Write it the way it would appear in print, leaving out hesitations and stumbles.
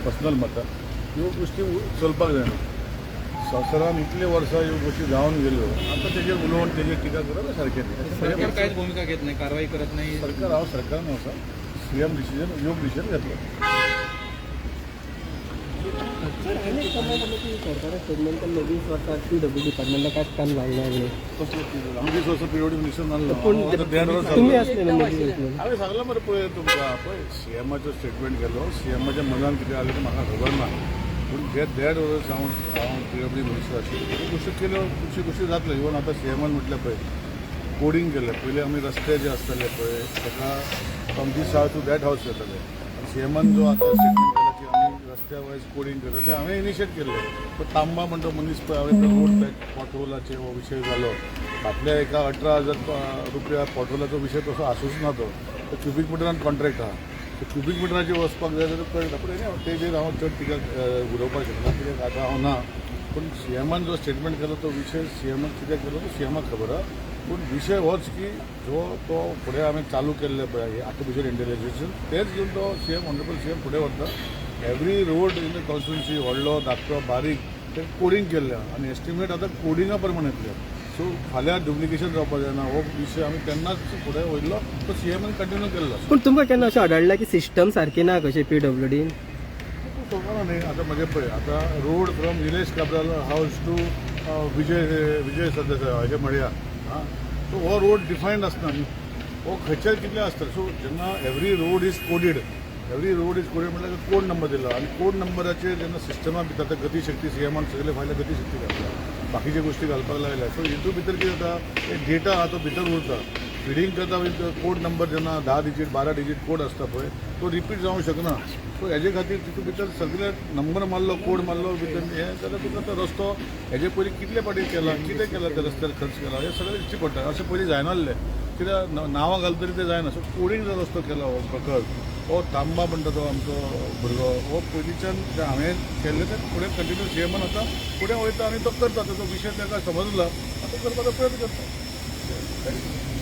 Personal मत ह्यो गोश्टी चलपाक जायना. संवसारान इतले वर्सां ह्यो गोश्टी जावन गेल्यो, आतां तेजेर उलोवन तेजेर टिका करप सारकें न्ही. सरकार कांयच भूमिका घेत नाही, कारवाई करत नाही. सरकार, हांव सरकारान आसा. सीएम डिसिजन, योग्य डिसिजन घेतलो. सर, आनी एक समज आसलो की सरकारान स्टेटमेंट केल्लें, 20 वर्सां पीडब्ल्यू डिपार्टमेंटाक कांयच काम जावंक ना म्हणून. कसलो? आमी 20 वर्सां पिरियड मिनिस्टर नासलो. पूण आतां देड वर्स तुमी जालें. आसले न्हू मदीं वयतले. हांवें सांगलां मरे पळय तुमकां, पळय सीएमाचो स्टेटमेंट केलो. सीएमाच्या मनान कितें आलें तें म्हाका खबर ना, पूण जे देड वर्स हांव हांव पीडब्ल्यू मिनिस्टर आशिल्लो, त्यो गोश्टी केल्यो, खुबश्यो गोश्टी जातल्यो. इवन आतां सीएमान म्हटलें पळय, कोडींग केलें. पयलीं आमी रस्ते जे आसताले पळय, ताका from this house to that house जाताले. आनी सीएमान जो आतां स्टेटमेंट केला की आमी रस्त्या वायज कोडींग करता, तें हांवें इनिशिएट केल्लें. तो तांबा म्हणटा मनीस पळय, हांवें रोड पॉटहोलाचे हो विशय जालो. फाटल्या एका 18,000 रुपया पॉटहोलाचो विशय तसो आसूच ना. तो क्युबीक मिटरान कॉन्ट्रॅक्ट आहा. सो क्युबीक मिटराचेर वचपाक जाय जाल्यार कळटा. पूण एनी तेजेर हांव चड टिका उलोवपाक शकना, कित्याक आतां हांव ना. पूण सीएमान जो स्टेटमेंट केलो तो विशय, सीएमान कितें केलो तो सीएमाक खबर आहा. पूण विशय होच की जो तो फुडें हांवें चालू केल्लें पळय आर्टिफिशियल इंटेलिजन्स, तेच घेवन तो सीएम, ऑनरेबल सीएम फुडें व्हरता. Every road in the constituency, व्हडलो, धाकटो, बारीक, ते कोडींग केल्लें आहा आनी एस्टिमेट आतां कोडिंगा प्रमाण येतलें. सो फाल्यां डुप्लिकेशन जावपाक जायना, हो विशय आमी तेन्नाच फुडें वयल्लो, तो सीएमान कंटिन्यू केल्लो आसा. पूण तुमकां केन्ना अशें आढळ्ळें की सिस्टम सारकी ना कशी पीडब्ल्यूडीन? खबर न्ही. आतां म्हजें पळय, आतां road from Nilesh Cabral house to Vijay Vijay Sardesai हाजे म्हणया आं, सो हो रोड डिफायन्ड आसना न्ही, हो खंयच्यार कितले आसता. सो जेन्ना every road is coded, every road is coded म्हळ्यार कोड नंबर दिला आनी कोड नंबराचेर जेन्ना सिस्टमा भितर, आतां गतीशक्ती, सीएमान सगळे फायल्या गतीशक्ती घातल्या, बाकीच्यो गोश्टी घालपाक लागल्या. सो हितून भितर कितें जाता, एक डेटा आहा तो भितर उरता. फिडींग करता विथ कोड नंबर, जेन्ना 10 डिजीट, 12 डिजीट कोड आसता पळय, तो रिपीट जावंक शकना. सो हेजे खातीर तितून भितर सगळे नंबर मारलो, कोड मारलो भितर हें जाल्यार तुका तो रस्तो हेजे पयलीं कितले फावटी केला, कितें केलां, त्या रस्त्यार खर्च केला, हें सगळें दिश्टी पडटा. अशें पयलीं जायनासलें, कित्याक नांवां घालतरी तरी तें जायना. सो कोडींग जो रस्तो केला हो प्रकल्प, हो तांबा म्हणटा तो आमचो भुरगो, हो पयलींच्यान जें हांवें केल्लें तें फुडें कंटिन्यू सीएमान आतां फुडें वयता आनी तो करता. ताचो विशय ताका समजला, आतां करपाचो प्रयत्न करता. Thank you.